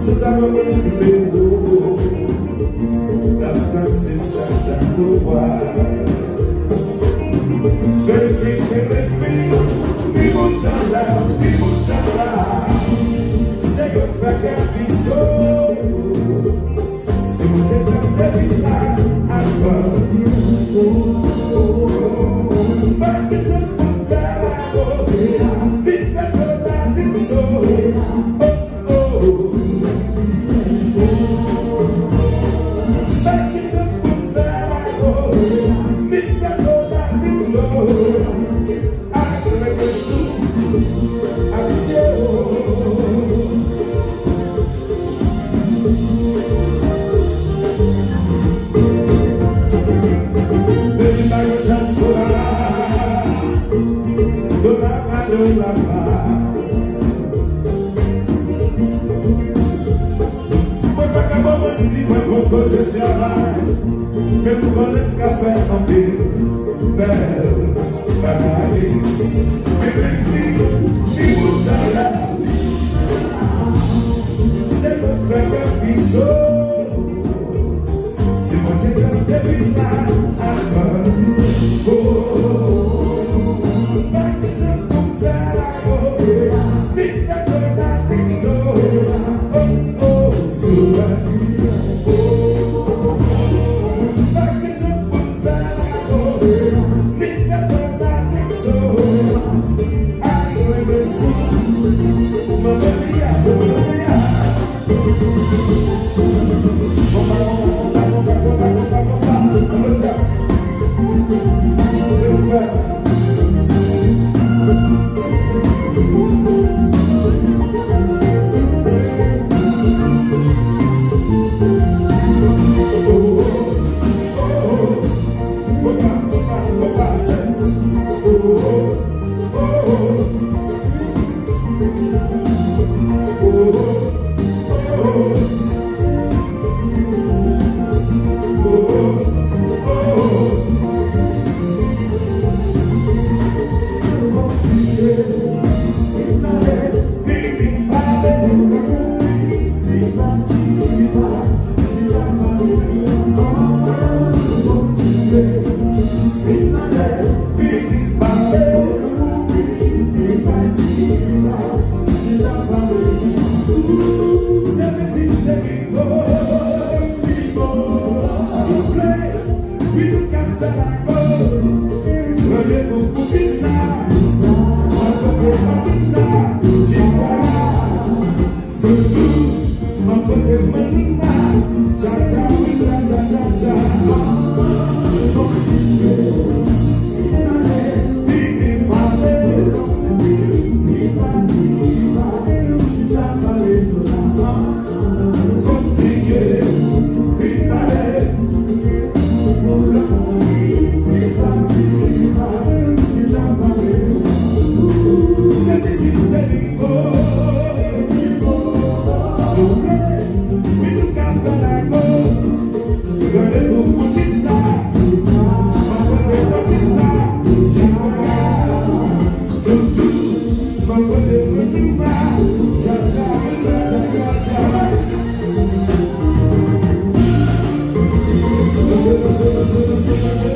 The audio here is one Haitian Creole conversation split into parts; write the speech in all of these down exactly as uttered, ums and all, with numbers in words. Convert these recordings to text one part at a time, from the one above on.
Si w ta ban mwen nimewo w, w t ap santi m chak, chak nou vwa. Baby, baby, baby, ni bout tan la, ni bout tan la. Se yo k fè kè pi cho. Si Bondye t ap depi la, atann. Pa gen tan pou m fè la, oh, vin fè to la, vin to. Oh, oh. Pa gen tan pou m fè la, oh, vin fè to la, vin to. Ay, rete sou, ay, cho. Baby, ba yo dyaspora. Dola pa, dola pa. Mwen pa ka ba w manti, mwen poko jwenn travay. Men m konnen m ka fè anpil bèl bagay. Believe me, ni bout tan la. Se pou fè kè pi cho. Si Bondye kanpe vin la, atann. Oh, oh, oh. Pa gen tan pou m fè la, oh, oh. Vin fè to la, vin to. Oh, oh, sou la. Oh, oh, oh. Pa gen tan pou m fè la, oh, oh. Vin fè to la, vin to. Ay, rete sou. Manman mia, manman mia. Souple, wi, nou ka fè lago. Randevou pou pita. Randevou pou pita. Chita. Toutou, m ap pote manmina. Cha, cha, wi, cha, cha, cha, cha. Vini pale. Kontinye, vin pale. Se piti, se li. Souple, wi, nou ka fè lago. Randevou pou pita. Randevou pou pita. Chita. Toutou. Mwen kote mwen touba. Cha, cha, cha, cha, cha. Danse, danse, danse, danse, danse.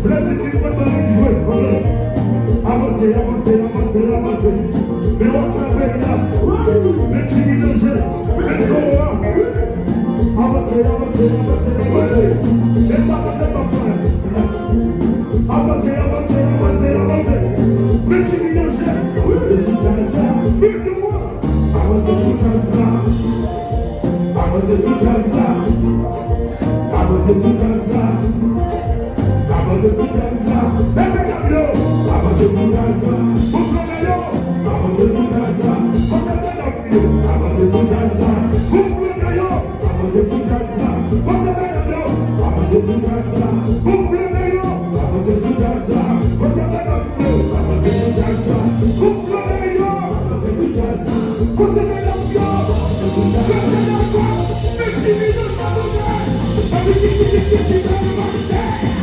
Plezi trip mwen ban li jwe, ok. Avanse, avanse, avanse, avanse. Men wòk sa peyi a. Men Jimmy Danje. Men Koro a. Avanse, avanse, avanse, avanse. Men pa pase pa fè. Avanse, avanse, avanse, avanse. Men Jimmy Danje. Se sou djaz sa. Men nou. Avanse sou djaz la. Avanse sou djaz la. Avanse sou djaz la. Avanse sou djaz la. Leve dam yo. Avanse sou djaz la. Pou flanke yo. Avanse sou djaz la. Kote medam yo? Avanse sou djaz la. Pou flanke yo. Avanse sou djaz la. Kote medam yo? Avanse sou djaz la. Pou flanke yo. Avanse sou djaz la. Kote medam yo? Avanse sou djaz la. Pou flanke yo. Avanse sou djaz la. Kote medam yo? Avanse sou djaz la. Kote medam yo? Mèsi, mèsi, mèsi, mèsi, mèsi, mèsi, mèsi.